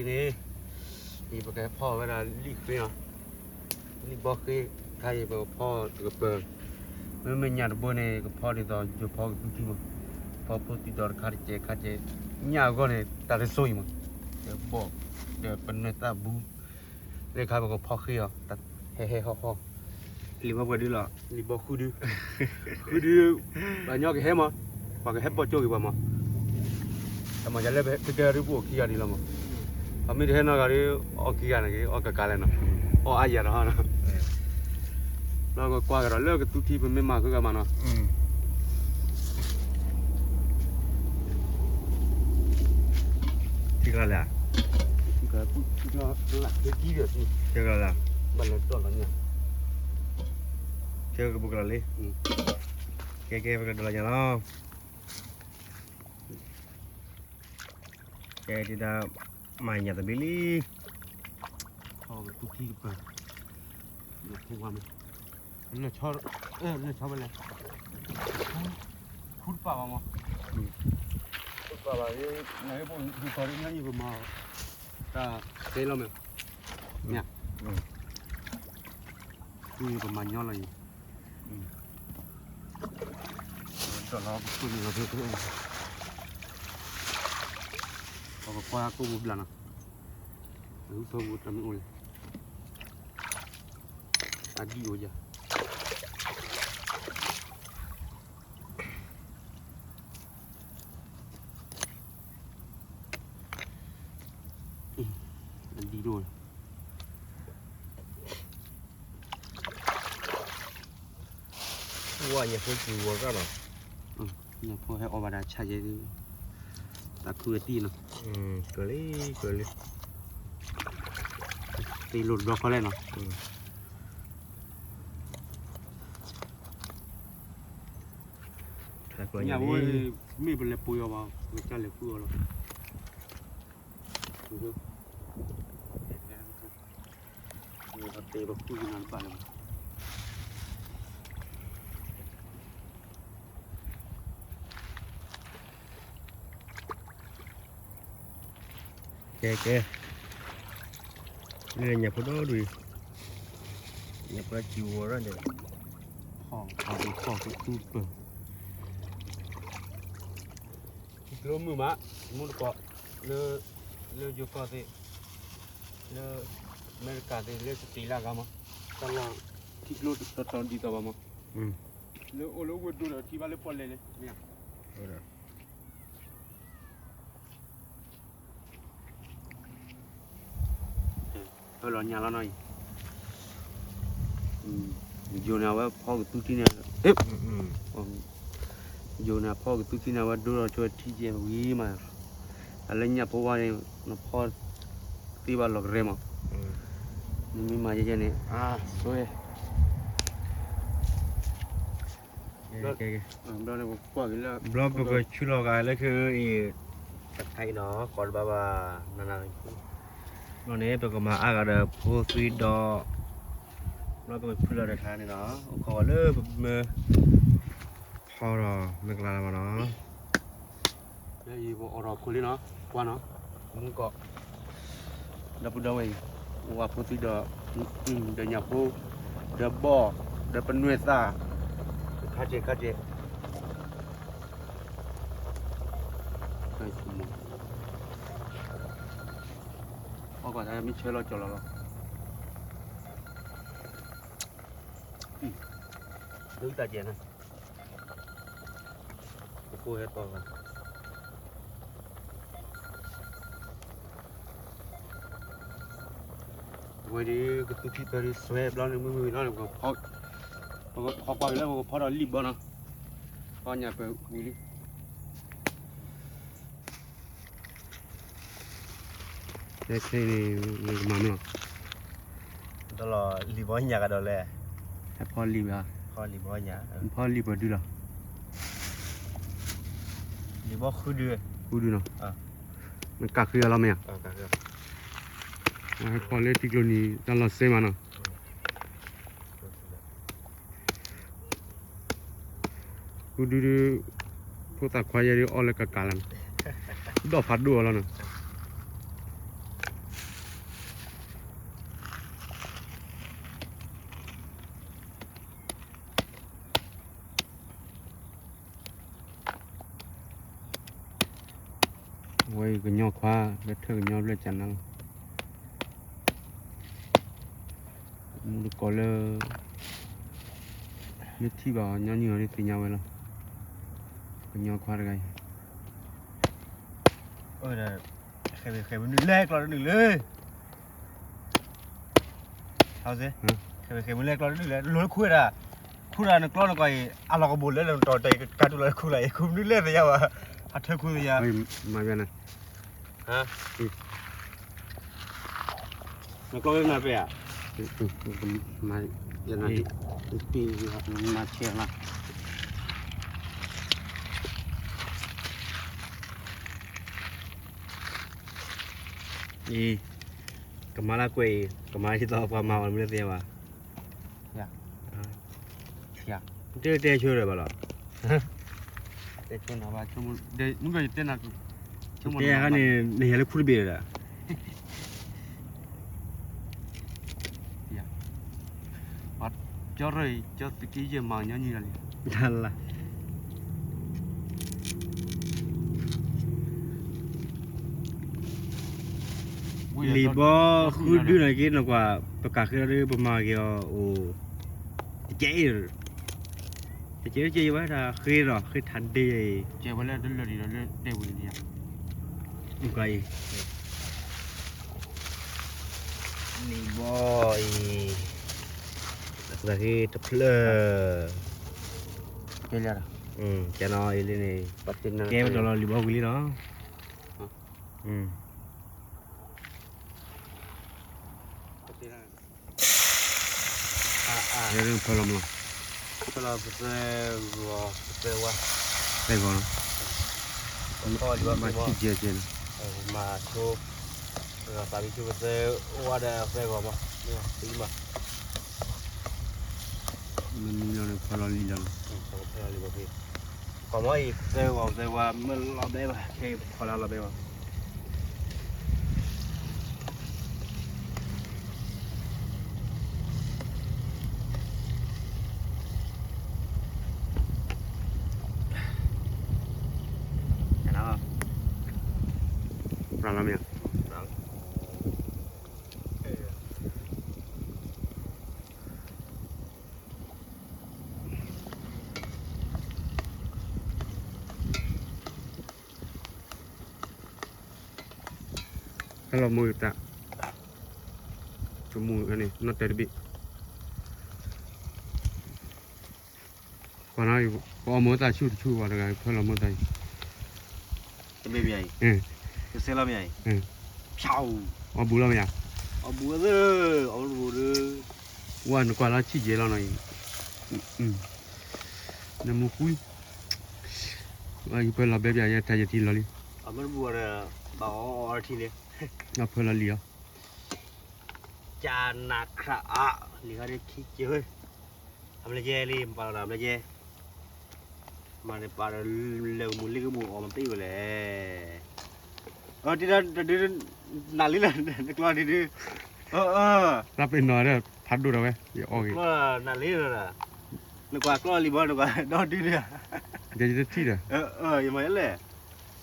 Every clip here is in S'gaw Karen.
န့ၣ်, အံၤပကဟဲဖီၣ်ဝဲဒၣ်လံာ်ဃ့နီၤ, လံာ်ဘီဃ့, ခါအံၤပကဖီၣ်တကပၤ, မ့မ့ၢ်ညၣ်တဘိန့ၣ် ကဖီဒ်သိးယိၤဖီကသူထံမး, ဖီဖိသံဒီးတခါတကဲးခါကဲး, ညၣ်အဂီၢ်န့ၣ် တၢ်တစိၢ်အံၤမး, ဒီးဘီၣ်, ဒီးပနွဲၣ်သၣ်ဘူး, လၢခါပကဖီၣ်ဃ့အီၤ, ဟဲဟဲဟီၣ်ဟီၣ်, လံာ်ဘီပှဲၤဒုလီၤ, လံာ်ဘီဃုဒု, ဃုဒု, ပှၤညီကဟဲမး, ပှၤကဟဲပိာ်ကၠိက့ၤပှၤမး တမၤယၤလၢပကဲဒုပအိၣ်ခံဂၤဒံးလီၤမး, ပှၤမ့ၢ်တဟဲနီတဂၤဒီး အီၣ်ခံဂၤန့ၣ်က့ၤ အီၣ်ကကၤလဲၣ်နီၤ, အီၣ်အါယၤတဟီနီၤ, ဒီးကကွၢ်ကဒီးလၢကသူထံပမ့ၢ်မၤဃုဂၤမးနီၤ, ထံကျါလဲၣ်, ထံကျါလဲၣ်, ကဲကဲပကဒိးလီၤညၣ်လီၤ. ကဲဒၣ် မၤညၣ်တဘ့ၣ်လံ, ထီၣ်ကသူထံကပၤ, ဖိဝါမး, လၢဆီ, လၢဆီဖဲလဲၣ်, ခူတပာ်ဘၣ်မး, ခူတပာ်ဘၣ်, နဟဲပိာ်ဒ်သိးလၢညါအံၤပမၤ, တၢ်သ့လီၤမး, မ့ၢ်, ပမၤညီလီၤအံၤ, ဒီးလီၤကသူန့ၣ်လီၤဖဲ, ပကကွၢ်ကိၣ်ဘိဘျါနီၤ, အဝဲဖိတၢ်မ့ၢ်အိၣ်လဲၣ်, အဒံၣ်အိၣ်ယၤ အဒံၣ်ဒိၣ်, ဝါညၣ်ဖိစူၤဝီၤရၣ်နီၤ, ညၣ်ဖိဟဲအီၣ်ဘၣ်ဒၣ်ဆါယဲ, တၢ်ခုအတံၢ်နီၤ, ကလံ, ကလံ, သ့လိာ်တဘျီဃီလဲၣ်နီၤ, ညၣ်ဖိ, မ့ၢ်ပလဲၤပှ့ၤအီၤဘၣ်, ပကစၢ်လဲၤဃုအီၤလီၤ. ကဲကဲ, လၢညၣ်ဖိဒီဒူၣ်အံၤ, ညၣ်ဖိစူၤဝီၤရၣ်န့ၣ်, ဖီၣ်ကသူပၢၢ်, ထံကျိမုာ်မး, မူတကိး, လၢ, လၢယိၤကီၢ်သ့ၣ်, လၢအမဲရကၤသ့ၣ် လၢစတ့လၢအဂၤမး, တၢ်လီၢ်ထံကျိတတီၤဒ်သိးဘၣ်မး, လၢအိၣ်လၢဝ့ၢ်ဒိၣ်ဒီးထံဘၣ်လၢပီၣ်လဲၣ်န့ၣ်, မ့ၢ်ဧါ. ဖဲလီၤညါလီၤနီၤအံၤ, ယိၤန့ၣ် အဝဲဖီကသူထံန့ၣ်, ယိၤန့ၣ် အဖီကသူထံန့ၣ် အဝဲဒိၣ်ထီၣ်ဆိထံကဲဝံၤမး, အလၢညၣ်ဖိဝါန့ၣ် နဖီသ့ဘၣ်လီၤကရဲမး, နမ့ၢ်မၤယဲယဲန့ၣ်, အါ, ဆိ ဘျီပကဆူလီၤဂာ်လၢခံအံၤ, တခါအံၤနီၤ ကိးတဘၣ်ဘၣ်, နနၤ, ဘျီန့ၣ် ပကမၤအါဂၤဒီးဖိသွံဒီး, ဘျီပကဆူလီၤတခါန့ၣ်နီၤ အိၣ်ခိးဝဲလၢပမၢ ဖီထီၣ်မ့ၢ်ကလၤလၢၤဘၣ်နီၤ. ဖဲအံၤပအိးထီၣ်ခိၣ်လံနီၤ, ကွၢ်နီၤ, မူကီး, ဒီပုၢ်ဒီဝဲၢ်အံၤ, ဝၤဖိသွံဒီး, ဒီးညၣ်ဖိ, ဒီးဘီၣ်, ဒီးပနွဲၣ်သၣ်, ခါကဲးခါကဲး, အီၣ်ကွၢ်တၢ်မ့ၢ်ဆၢလီၤကၠီၤလီၤလီၤ, ဒုးတၢ်ကဲးနီၤ. ပကိးဟဲတီၢ်ဂၤ, အဝဲဒၣ်ကသူထံဖဲဒၣ်စွဲဘျီန့ၣ် မုၢ်မုၢ်နီၤ, ပကဖီကွၢ်က့ၤလၢပကဖီဒီးလံာ်ဘီနီၤ, ဖီညၣ်ပၢၢ်ဝံၤလံ. ခဲအံၤန့ၣ် နကမၤမနုၤလီၤ, တလီၤလံာ်ဘီညၣ်ကဒီးလဲၣ်, ဟဲဖီလံာ်ဘၣ်, ဖီလံာ်ဘီညၣ်, ဖီလံာ်ပှဲၤဒုလီၤ, လံာ်ဘီဃုဒု, ဃုဒုနီၤ, နကးဃုအီၤလီၤမ့ၢ်ဧါ, ဟဲဖီလၢထံကျိနံၤ တၢ်လီၢ်စဲမးနီၤ. ဃုဒုဒု, ဖိသၣ်ခွါယဲဒုးအီၣ်လၢကကးလီၤန့ၣ်, ဒီးဖးဒိၣ်အီၤလီၤန့ၣ်. အဝဲအံၤကညီခွါ လၢထၢၣ်ကညီဘျၢၣ်ကနါလီၤ. မူတကိးလၢ မ့ၢ်ထံၣ်ဘၣ်အီၤညီနုၢ်အီၤန့ၣ်သ့ၣ်ညါဝဲလီၤ. ကညီခွါတဂၤအံၤ ဃဲၤမနုၤလဲၣ် ကျီတနုာ်လၢ ဟဲ ဃဲၤမနုၤလဲၣ် ကျီတနုာ်လဲၣ် လိၤလၢခူဝဲဒၣ်, ခူတၢ်နကျီနကွၢ်အံၤ အလီၢ်ကဘိးလၢနတီၤတဲာ်ကတူၢ်လီၤခူလၢ ခူမနုၤလဲၣ်သ့ၣ်ညါဘၣ်, ဟးထၢခူသ့ၣ်ညါ, မၤဘၣ်နၤ နကျီဝဲနၤပဲဧါ, မၤ ယနၤ မၤဆဲးနၤ အံၤ ကမၤလၢကွဲးအံၤ ကမၤလၢယသီပှၤမၤအီၤမနုၤသ့ၣ်ညါဘၣ်, တဲတဲဆိဒီးဘၣ်လီၤ, တဲဆိနၤဘၣ်, တဲခါန့ၣ် နဟဲလၢခူတဘ့ၣ်ဒီး ကၠီရၢၢ်အံၤ ကၠီသုးက့ယဲၢ်မၤညီနုၢ်လီၤ, လၢ လံာ်ဘီဃုဒုန့ၣ်က့ နကွၢ် ပကးဃ့လီၤဒီး ပမၤက့ၤအီၤအိၣ် တကဲအံၤ, တကဲတကဲအံၤဝဲဒၣ်ဃ့ဒီး ဃ့ထးဒ့အံၤ, ကဲဝဲလၢတလၢာ်ဒံးဒီးလၢတဲဝံၤန့ၣ်, နကွၢ်အံၤ လံာ်ဘီအံၤ သးဃ့တဖျၢၣ်, ကဲနီၤအံၤလံန့ၣ်, ကဲဝဲဒီးလီၤလံာ်ဘီဝံၤလံနီၤ, ဖၢလီၤမလီၤ, ဖၢလီၤပသဲဂီၤ, ပသဲဝါ, သဲဂီၤနီၤ, မၤဆူၣ်ကဲကဲနီၤ, မၤဆိ သးဘံဆိပသဲဝါဒီးသဲဂီၤမး, မ့ၢ်လီၤန့ၣ် ဖၢလီၤလံာ်လီၤနီၤ, ဖၢလီၤလံာ်ဘီဖဲ ကီၢ်မီအံၤ ပသဲဂီၤပသဲဝါ မ့ၢ်လီၤဘဲဘၣ် ခဲအံၤပဖီလာ်လီၤဘဲဘၣ်. ဟဲလီၤမူတၢ်, ဆိကမိၣ်န့ၣ် နီၢ်တဲတဘ့ၣ်, ပှၤနီၤ ပအီၣ်မူတၢ်ဆူၣ်တဆူၣ်ဝဲတဂၤ ဖၢလီၤမူတၢ်အံၤ, တဘ့ၣ်မ့ၢ်အံၤ, ကစဲလီၤမ့ၢ်အံၤ, ဖျါ, အီၣ်ဘူးလီၤမ့ၢ်ဧါ, အီၣ်ဘူးသၢ, အီၣ်ဘူးဒီး, ဝဲနကွၢ်လၢဆံၣ်ကဲလီၤနီၤအံၤ, နမူဃု, ယဖၢလီၤဘဲပၠး ယတၢ်ယထံလီၤလံ, အမ့ၢ်တဘူးဒီး ဘၣ်အီၣ်အီထံန့ၣ်, အဖၢလီၤလံအီၤ, ကနၤခရၣ်အါ, လံၤခါဒ်ခံကဲဝဲ, အဘျဲၣ်ကဲလံ ပာ်လီၤဒီးအဘျဲၣ်ကဲ, မၤန့ၣ်ပာ်ဒီးလဲၤကမူၤလ့ကမူၤအီၣ်မတ့ၢ်ဝဲလဲၣ်, တဒု နးလံလၢ နကျီဒုဒု, တၢ်ပ့ၤနီၣ်ဒီး ဖးဒိၣ်ဒီးဝဲ ယအီၣ်ဂ့ၤ, နးလံလၢ, နကွၢ်ကျီလံၤဘီ နကွၢ်ဒီဒုဒု, ယတထံၣ်ဒီး, ယမၤယဲလဲၣ်,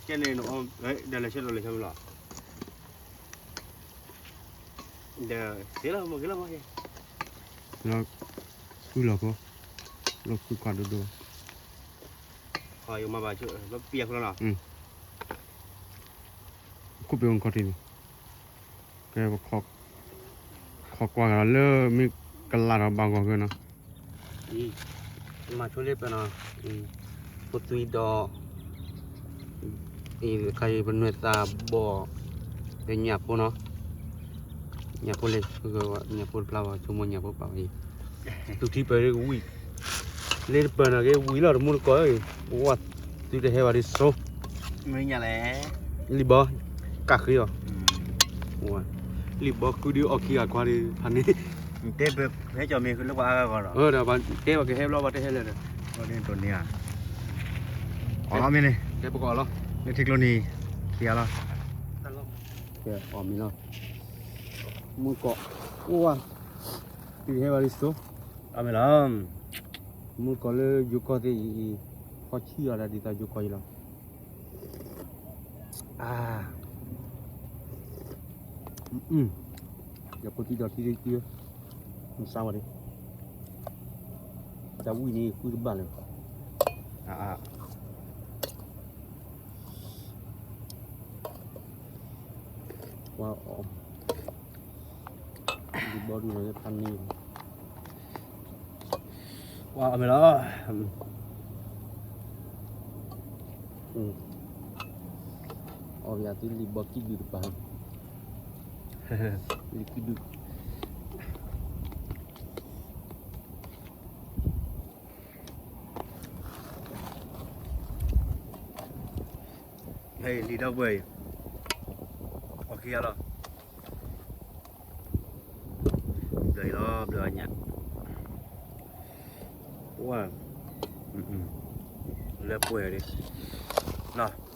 ကဲန့ၣ် ဒီးလဲၤဆၢဒီးလဲၤဆၢမလီၤ, ဒီးသ့လီၤမ့ၢ်က့လီၤမ့ၢ်က့, လီၤဃုလီၤဖိ, လီၤဃုကွၢ်ဒိၣ်ဒိၣ်, ယမၤဘၣ်ဆိ ပယၤဖိလီၤနီၤ, ခိၣ်ပ့ၤအိၣ်ခီၣ်ထံးန့ၣ်, ကဲ ခိးကွၢ်ကဒီးလၢမ့ၢ်ကလးဒီးဘၣ်ဂီၤဂ့ၤနီၤ, မၤဆိလ့ပနီၤ, ဖိသွံဒီး အံၤတခါအံၤ ပနွဲၣ်သးဘီၣ် ညၣ်ဖိနီၤ, ညၣ်ဖိလံ, ညၣ်ဖိတဖျါဘၣ် ဆိကမိၣ်ညၣ်ဖိပာ်ဝဲအံၤ, သူၣ်ထံပၢၢ်ဒ်ကဝံၣ်, လ့တပၢၢ်နီၤက့ဝံၣ်လီၤ တမူတကိး, ဝဲသုတဟဲဘၣ်ဒ်စိ, မ့ၢ်ညၣ်လဲၣ်, လံာ်ဘီ, ကၣ်ဃ့အီၤ, လံာ်ဘီဃုဒုအီၣ်ခံဂၤခွါဒု ဖးန့ၣ်, တဲပဟဲကၠီၣ်မ့ၢ်လၢပှၤအါဂၤဂီၢ်ဒီး, ဒီးတဲဘၣ်ကဟဲဘျီဘၣ်တဟဲလၢာ်ဒီး, အီၣ်မ့ၢ်န့ၣ်, တဲပကအီၣ်လီၤ, လၢထံကျိနံၤ, က့ၤလီၤ, ကဲအီၣ်မ့ၤလီၤ, မူတကိး, အိၣ်ဝါ, သုတဟဲဘၣ်ဒ်စိ, အီၣ်မ့ၤလီၤ, မူတကိးလၢယိၤကီၢ်သ့ၣ်အံၤ, ဟီဆံၣ်အီၤဒၣ်ဒ်သိးယိၤကီၢ်အံၤလီၤ. အါ, ယဖိထံဒီးထံ, မုၢ်ဆါဝဲဒၣ်, တၢ်ဝံၣ်န့ၣ်ကွံတဘၣ်လၢၤ, အါ, အါ, ဝါ, ဒုးဘီဒုးလီၤဖးန့ၣ်, ဝါအမဲာ်လီၤ, အီၣ်ပယၤသုလံာ်ဘီကံၣ်ဒုးတပၤ, လံာ်ကံၣ်ဒုး ဟဲလံာ်ဒီပုၢ်ဝဲၢ်အံၤ, အီၣ်ခံဂၤလီၤ, ဘျၢအံၤလီၤ ဘျၢအညၣ်, ဝါ, လၢပှဲၤဒၣ်, လီၤ,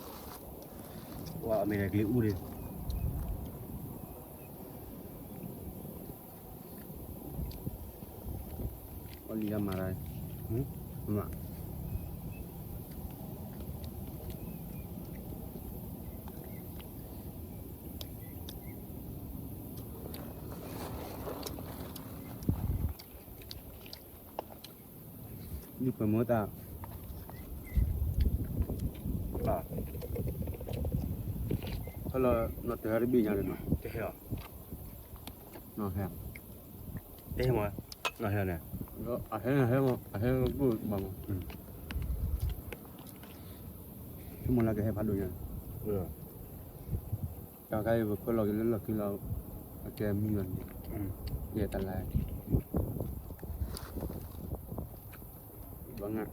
ဝါအမ့ၢ်န့ၣ်ကလံၤအူဒၣ် အီၣ်လံယမၤတၢ်, မၤ, ဒ်ပမၤတၢ်, ဟဲလီၤနီၢ်တဟဲတဘ့ၣ်ညါန့ၣ်နီၤ, တဟဲလီၤ, နီၢ်ဟဲ, တဟဲမး, နီၢ်ဟဲန့ၣ်, အဟဲ, အဟဲမး, ဆိကမိၣ်လၢကဟဲဖးဒိၣ်ညါန့ၣ်, တၢ်ခါအံၤပခွဲးလီၤက့ၤလၢလီၢ်ခံလီၤ, အကဲမံလီၤန့ၣ်, ယဲတၢ်လၢ ဘၣ်ငါ,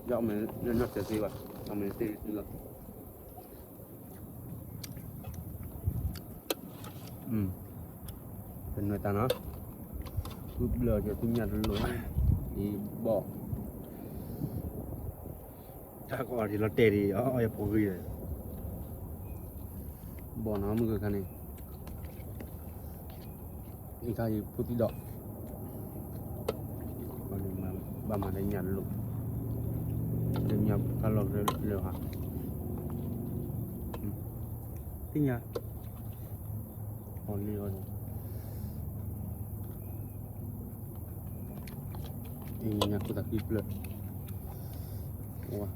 ယအီၣ်မ့ၢ်လၢနီၢ်စဲးသ့ဘၣ်, အီၣ်မ့ၢ်သ့သ့လီၤ, ပနွဲၣ်တၢ်နီၤ, သုဘျၢက့ၤသုညၣ်တလိၣ်, အံၤဘီၣ် တၢ်ကအီၣ်ဒံးလီၤတဲာ်ဒံး အီၣ်ယဖိဂံၢ်, ဘီၣ်နီၤမုၢ်ဂ့ၤခါန့ၣ်, အံၤခါအံၤဖိသံဒီး, ဘၣ်မၤလၢညၣ်လိာ်, လၢညၣ်ဖးလီၤလၢဟါ, သ့ၣ်ညါ, အီၣ်လံအီၣ်န့ၣ် အံၤညါခိၣ်သးဃံဖျၢၣ်, ဝါ,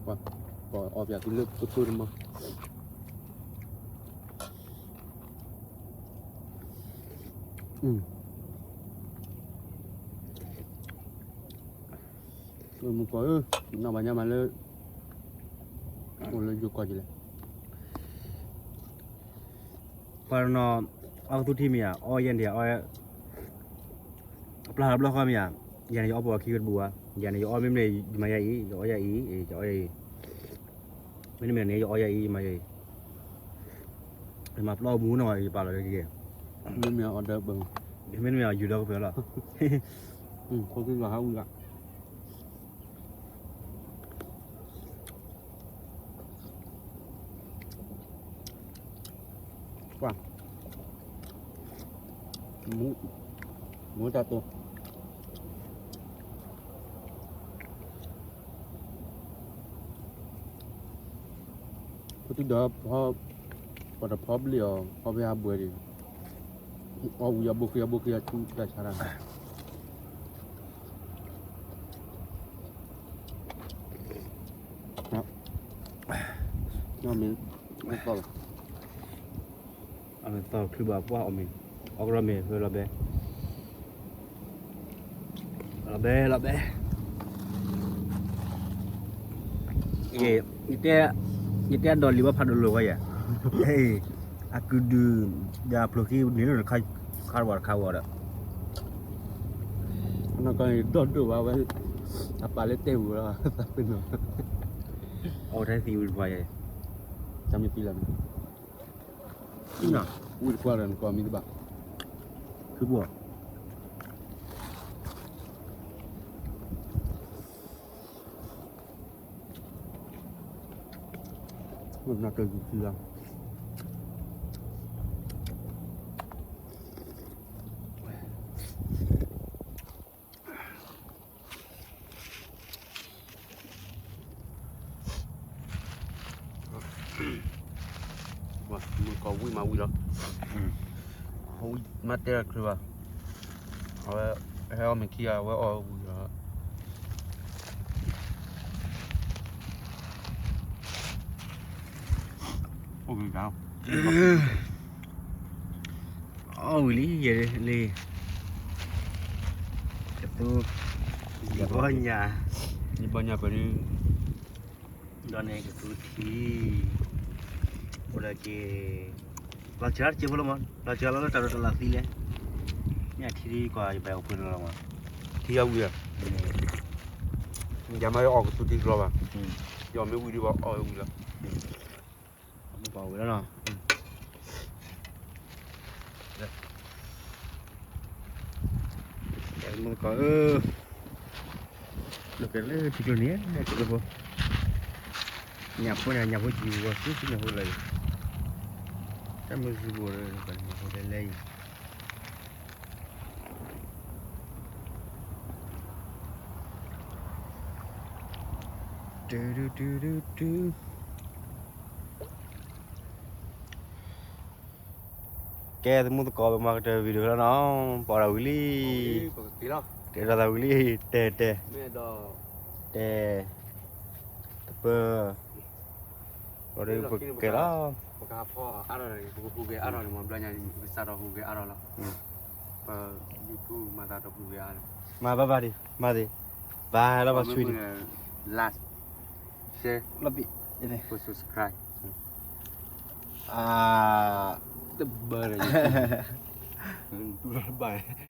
ပှၤအီၣ်ပၠးသုလၢပၢၢ်တမီၤ, မုၢ်ကီၢ်ဧၢ, နီၢ်ဘၣ်ညါမးလၢ, အိၣ်လၢယိၤကီၢ်ကလဲၣ် ပှၤတနီၤ, အီၣ်ကသူထံမ့ၢ်ဧါ, အီၣ်ယဲၢ်န့ၣ်, အပျၢ်ဟးဘျီဃီမ့ၢ်ဧါ, ယၤန့ၣ် ယအီၣ်ပှၤခံဝဲတဘူးဧါ, ယၤန့ၣ် ယအီၣ်မ့ၢ်မ့ၢ် ယမၤယၤအံၤ, ယအီၣ်ယၤအံၤ, ယအီၣ်ယၤအံၤ, မ့တမ့ၢ်န့ၣ် ယအီၣ်ယၤအံၤ ယမၤယၤအံၤ, ယမၤပျီမူနီၤ ယပာ်လီၤက့ၤ, မ့မ့ၢ်အီၣ်ဒီးပၢၢ်, မ့တမ့ၢ်အီၣ်ယူၤဒီးကပၢၢ်လီၤ, ခိၣ်က့ၤလီၤဟးဝံၤလီၤ ကွၢ်, မူ, မူတၢ်တိၢ်, ဖုတူၢ်ဒီးဖီ, ပှၤတဖီဘျ့ၣ်အီၤ ဖီဖဲဟးဘှဲဒံး, အီၣ်ဝံၤအဘိဃ့အဘိဃ့အဆူတၢ်ဆါတၢ် မ့ၢ်သီၣ်လီၤ, အမ့ၢ်သီၣ်ချုးဘၣ်ပှၢ်အီၣ်မ့ၢ်, အီၣ်ကရီမ့ၢ် လီၤဘဲ, လီၤဘဲ လီၤဘဲ, ယတဲ, ယတဲအဒိးလံာ်ဘၣ်ဖးဒိၣ်လိာ်ဝဲယၤ, အကုဒု, ဒီးအဖျိးခံန့ၣ်လီၤ, ခါတဝီတခါဝီဒီး နီၢ်ကီၢ်န့ၣ် ဒီဒိၣ်ဘၣ်ဝဲ, အပာ်လၢတဲဝံၤလီၤ, သးပ့ၤနီၤ, အဝဲတၢ်သံဝံၤတခွါယဲ, တၢ်မ့ၢ်သံလီၤန့ၣ်, ဝံၤတခွါဒီးနကီၢ်မံတဘၣ်, ဖုဘိၣ် မ့ၢ်နီၢ်ကၢၢ်ယူၤခံလီၤ. ကီၢ်ဝံၣ်မးဝံၣ်လီၤ, အဝံၣ်မးတဲတချုးဘၣ်, အဝဲ ဟဲအီၣ်မ့ၤခံဂၤ အဝဲအီၣ်ဝံၣ်လီၤ, အိၣ်ဝံၣ်လီၤ, အီၣ်ဝံၣ်လံယဲလံ, ကသူ, ယဘီညၣ်, ယဘီညၣ်ပှဲၤဒု ဒီးန့ၣ်ကသူထံ, အိၣ်ဒီးက့ၤ, လီၤစှၤတစဲးဖိလီၤမး, လီၤစှၤလီၤလၢတၢ်ဒိးတၢ်လီၢ်သံလဲၣ်, မ့ၢ်ထံထံကွၢ်ယပာ်အိၣ်ဖှိၣ်လီၤမး, ထံအဝံၣ်ဧါ, ယမ့ၢ်အီၣ်ကသူထံတဘျီဘၣ်, ယမ့ၢ်ဝံၣ်ဒုးဘၣ်အီၣ်ဝံၣ်လီၤ, မ့ၢ်ပာ်ဝံၣ်လီၤနီၤ မုၢ်ကီၢ်ဧၢ, လီၤက့ၤလၢထံကျိန့ၣ် ကဖိ, ညၣ်ဖိန့ၣ် ညၣ်ဖိယံၤဝဲဆူညၣ်ဖိလၢ, တၢ်မုၢ်စူၤဘိၣ်လၢညၣ်ဖိလဲၤလဲၤအံၤ, တုၤတုၤတုၤတုၤတုၤ ကဲ သမုၢ်သကိး ပမၤကတၢၢ် video လီၤနီၤ, ပအီၣ်တၢ်ဝံၤလံ, တဲဒီးသးဝံၤလံ, တဲတဲ, တဲ, တပၢၢ်, ပကဲလီၤ, ပကဟးဖီအါထီၣ်န့ၣ် ပကဟူးဂဲၤအါထီၣ်န့ၣ် မ့ၢ်ဘျီညါ ပကစးထီၣ်ဟူးဂဲၤအါထီၣ်လီၤ, ပ YouTube မၤသးတဟူးဂဲၤအါလီၤ, မၤဘၣ်ဘၣ်ဒံး, မၤသ့, ဘၣ်လီၤဘၣ်ဆူဒံး, like, share, လီၤဘံၣ်, subscribe, အါ, တဘၣ်ဒီး, တူၢ်လီၤဘၣ်